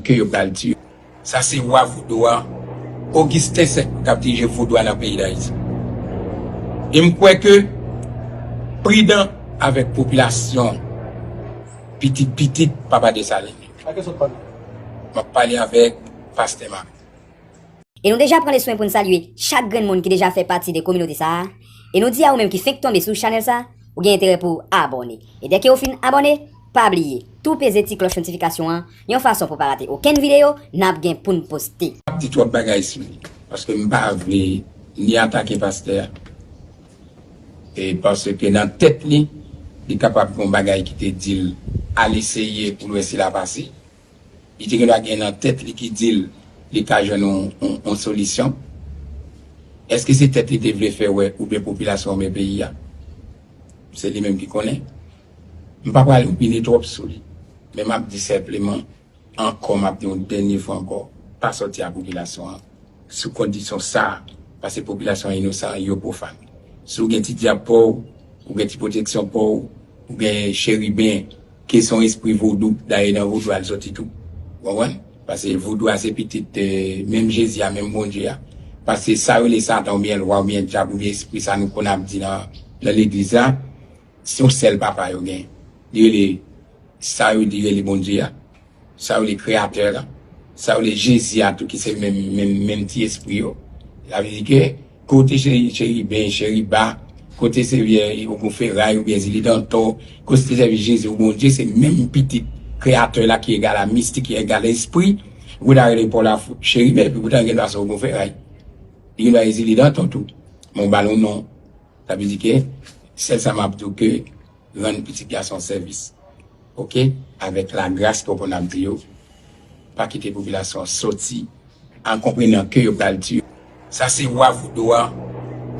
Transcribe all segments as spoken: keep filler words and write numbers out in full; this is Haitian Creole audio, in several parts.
ke yo pral tiye. Sa se wa vodou a, Augustin sèt k ap dirije vodou a nan peyi Dayiti. E m kwè ke pridan avèk popilasyon pitit pitit Papa Desalin. M ap pale avèk pastè Mari. E nou deja pran le swen pou n salye chak grenn moun ki deja fè pati de kominote sa a. E nou di a ou menm ki fenk tonbe sou chanèl sa, ou gen enterè pou w abòne. E dèke ou fin abòne, pa bliye tou peze ti klòch notifikasyon an yon fason pou pa rate okenn videyo n ap gen pou n poste. M ap di twòp bagay sou li, paske m pa vle ni atake pastè a. E paske nan tèt li, li kapab gen yon bagay ki te di l al eseye pou l wè si l a pase. Li te gendwa gen nan tèt li ki di l li ka jwenn yon, yon, yon solisyon. Èske se tèt li te vle fè wè oubyen popilasyon oubyen peyi a? Se li menm ki konnen. M pa pral opine twòp sou li. Men m ap di senpleman, ankò, m ap di yon dènye fwa ankò, pa sòti a popilasyon an sou kondisyon sa a, paske popilasyon an inosan, yo pwofàn. Si w gen ti dyab pa w, ou gen ti pwoteksyon pa w, ou gen cheriben, ke se yon espri vodou, dayè nan vodou a l sòti tou. Ou konprann? Paske vodou a se pitit menm Jezi a, menm Bondye a. Paske sa yo rele Satan oubyen lwa oubyen dyab oubyen espri sa nou konn ap di nan, nan legliz la, se yon sèl papa yo gen. Li rele, sa yo di rele Bondye a. Sa yo rele Kreyatè la. Sa yo rele Jezi a tou ki se menm, menm, menm ti espri yo. Sa vle di ke kote cheri, cheriben, cheriba, kote se vye Ogoufèray oubyen Zilidanto, kote se vye Jezi ou Bondye, se menm pitit Kreyatè la ki egal a mistik, ki egal a espri. Ou ta rele Pòlafou cheriben, epi poutan gen dwa se Ogoufèray. Li gen dwa Zilidanto tou. Men w ba l yon non. Sa vle di ke sèl sa m ap di w ke rann pitit gason sèvis. Oke? Avèk lagras ke w konn ap di yo. Pa kite popilasyon an sòti an konprenan ke yo pral tiye. Sa se wa vodou a,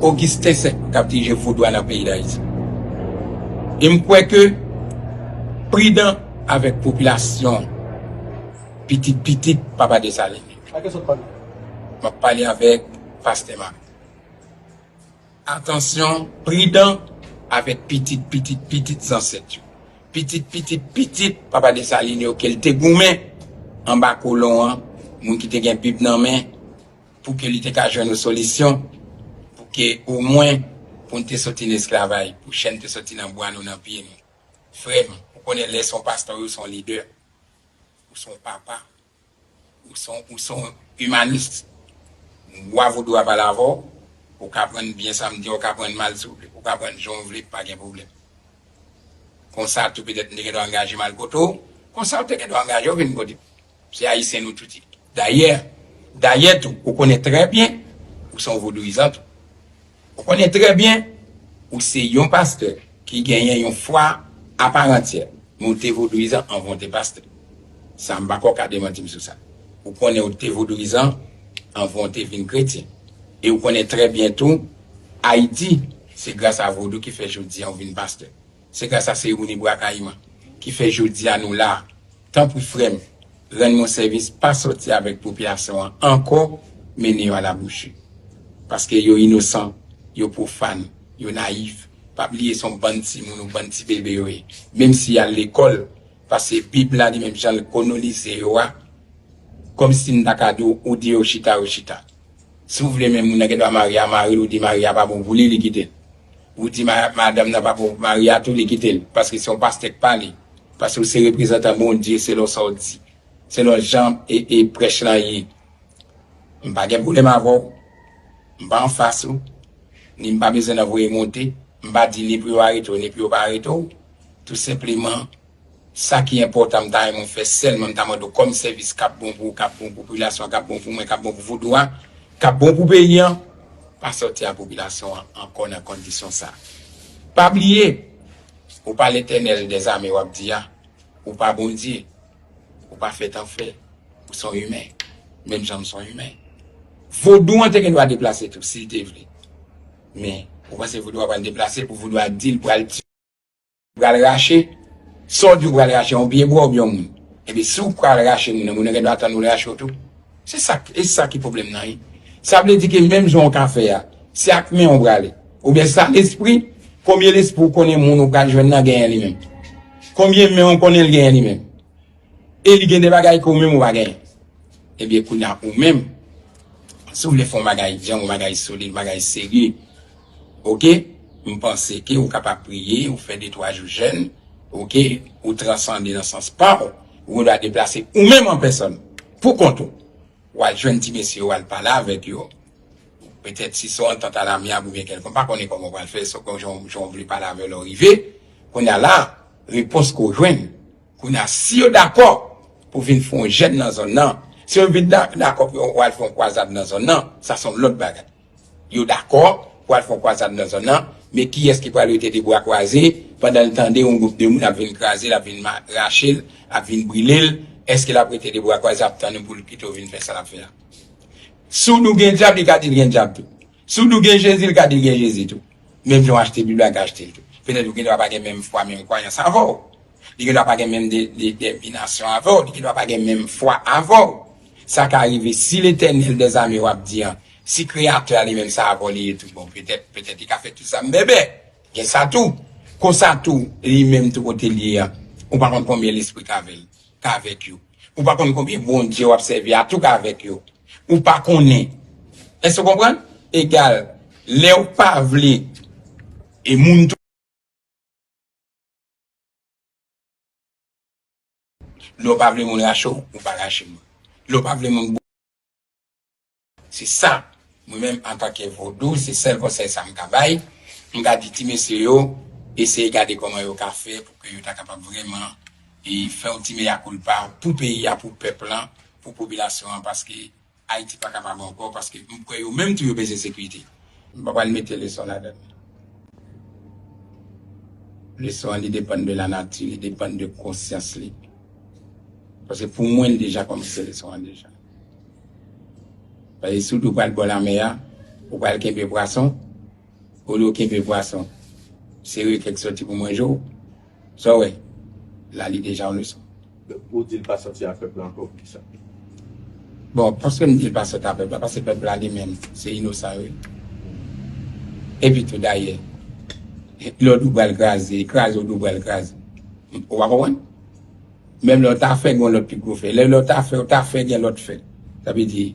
Augustin sèt k ap dirije vodou a nan peyi Dayiti. E m kwè ke pridan avèk popilasyon pitit pitit Papa Desalin. M ap pale avèk pastè Mari. Atansyon, pridan avèk pitit pitit pitit zansèt yo. Pitit pitit pitit Papa Desalin yo ke l te goumen anba kolon an, moun ki te gen Bib nan men, pou ke li te ka jwenn yon solisyon, pou ke omwen pou n te soti nan esklavay, pou chèn te soti nan bwa nou, nan pye nou. Frè m, ou konnen lè se yon pastè ou se yon lidè, ou se yon papa, ou se yon, ou se yon imanis. Wa vodou a pale avè w, ou ka pran byen sa m di a, ou ka pran mal si w vle, ou ka pran jan w vle, pa gen pwoblèm. Konsa tou petèt m te gen dwa angaje m al kote w, konsa ou te gen dwa angaje w vin kote m. Se Ayisyen nou tout ye. Dayè, dayè tou, ou konnen trè byen, ou se yon vodouyizan tou. Ou konnen trè byen, ou se yon pastè ki genyen yon fwa aparantyè, men ou te vodouyizan anvan ou te pastè. Sa m pa kwè w ka demanti m sou sa. Ou konnen ou te vodouyizan anvan ou te vin kretyen. E ou konnen trè byen tou, Ayiti, se gras a vodou ki fè jodi a ou vin pastè. Se gras a seremoni Bwa Kayiman ki fè jodi a nou la. Tanpri frè m, rann mwen sèvis, pa sòti avèk popilasyon an ankò, mennen yo alabouche. Paske yo inosan, yo pwofàn, yo nayif. Pa bliye se yon bann timoun ou bann ti bebe yo ye. Menm si y al lekòl, paske Bib la li menm jan l kolonize yo a, kòmsi m ta ka di w, ou di yo chita, yo chita. Si w vle menm moun nan gen dwa mari a mari l, ou di mari a pa bon pou li, li kite l. Ou di ma- madanm nan pa bon pou mari a tou, li kite l. Paske se yon pastè k pale. Paske w se reprezantan Bondye selon sa w di. Selon jan e, e prèch lan ye. M pa gen pwoblèm avè w. M pa anfas ou. Ni m pa bezwen nan voye monte. M pa di ni pou yo arete w, ni pou yo pa arete w. Tou senpleman, sa ki enpòtan m ta renmen w fè sèlman, m ta mande w kòm sèvis k ap bon pou ou, k ap bon pou popilasyon an, k ap bon pou mwen, k ap bon pou vodou a, k ap bon pou peyi an, pa sòti a popilasyon an ankò nan kondisyon sa. Pa bliye, ou pa Letènèl dèzame w ap di a, ou pa Bondye, ou pa fèt an fè, ou se yon imen, menm jan m se yon imen. Vodou an te gen dwa deplase tou, si l te vle. Men, ou panse vodou a pral deplase pou vodou a di l pral ti pral rache, sa w di w pral rache, yon pye bwa oubyen yon moun. Epi si w pral rache moun nan, moun nan gen dwa tann ou l rache w tou. Se sa, e sa ki pwoblèm nan ye. Sa vle di ke menm jan w ka fè a, se ak men w prale. Oubyen se sa lespri, konbyen lespri w konnen moun ou pral jwenn nan genyen li menm? Konbyen men w konnen l genyen li menm? E li gen de bagay ke ou menm ou pa genyen. Ebyen, kounye a ou menm, si w vle fè yon bagay djanm, yon bagay solid, yon bagay serye, oke, m panse ke ou kapab priye, ou fè de twa jou jèn, oke, ou transande nan sans pa w, ou gen dwa deplase ou menm an pèsòn, pou kont ou. W al jwenn ti mesye yo, w al pale avèk yo. Petèt si se yon antant alamyab oubyen kèlkonk, m pa konnen kòman w pral fè, se jan, jan w vle pale avè lè w rive. Kounye a la, repons ke w jwenn. Kounye a, si yo dakò pou vin fè yon jèn nan zòn nan, si yo vin da- dakò pou yo al fè yon kwazad nan zòn nan, sa se yon lòt bagay. Yo dakò pou al fè yon kwazad nan zòn nan, men kiyès ki pral rete de bra kwaze pandan l tande yon gwoup de moun ap vin kraze l, ap vin ma- rache l, ap vin brile l? Èske l ap rete de bra kwaze ap tann ou pou l kite w vin fè sa l ap fè a? Si w di w gen dyab, li ka di l gen dyab tou. Si w di w gen Jezi, li ka di l gen Jezi tou. Menm jan w achte Bib la, li ka achte l tou. Petèt ou gen dwa pa gen menm fwa, menm kwayans avè w. Li gen dwa pa gen menm de- de- denominasyon avè w, li gen dwa pa gen menm fwa avè w. Sa ka rive si Letènèl dèzame w ap di an, si Kreyatè a li menm se avè w li ye tou, bon, petèt, petèt li ka fè tout sa m bèbè. Gen sa tou. Konsa tou, li menm tou kote l ye a, ou pa konn konbyen lespri k avè l, k avèk yo. Ou pa konn konbyen Bondye w ap sèvi a tou k avèk yo. Ou pa konnen. Èske w konprann? Egal, lè w pa vle e moun tou. Lè w pa vle moun rache w, ou pa rache moun. Lè w pa vle moun Se sa. Mwen menm, antanke vodou, se sèl konsèy sa m ka bay. M ka di ti mesye yo, eseye gade kòman yo ka fè pou ke yo ta kapab vrèman e fè yon ti mea culpa pou peyi a, pou pèp lan, pou popilasyon an, paske Ayiti pa kapab ankò, paske m kwè yo menm tou yo bezwen sekirite. M pa pral mete leson ladan. Leson an, li depann de lanati, li depann de konsyans li. Paske pou mwen, li deja kòmanse leson an deja. Paske si w di w pral bò lanmè a, ou pral kenbe pwason, olye w kenbe pwason, se rekèk sòti pou manje w, sa w wè, la li deja yon leson. Ou di l pa sòti a pèp la ankò, poukisa? Bon, paske m di l pa sòti a pèp la, paske pèp la li menm, se inosan yo ye. Epi tou dayè, lè w di w pral kraze, kraze w di w pral kraze. Ou pa konprann? Menm lè w ta fè, gen yon lòt pi gwo fè. Lè, lè w ta fè, w ta fè, gen lòt fè. Sa vle di,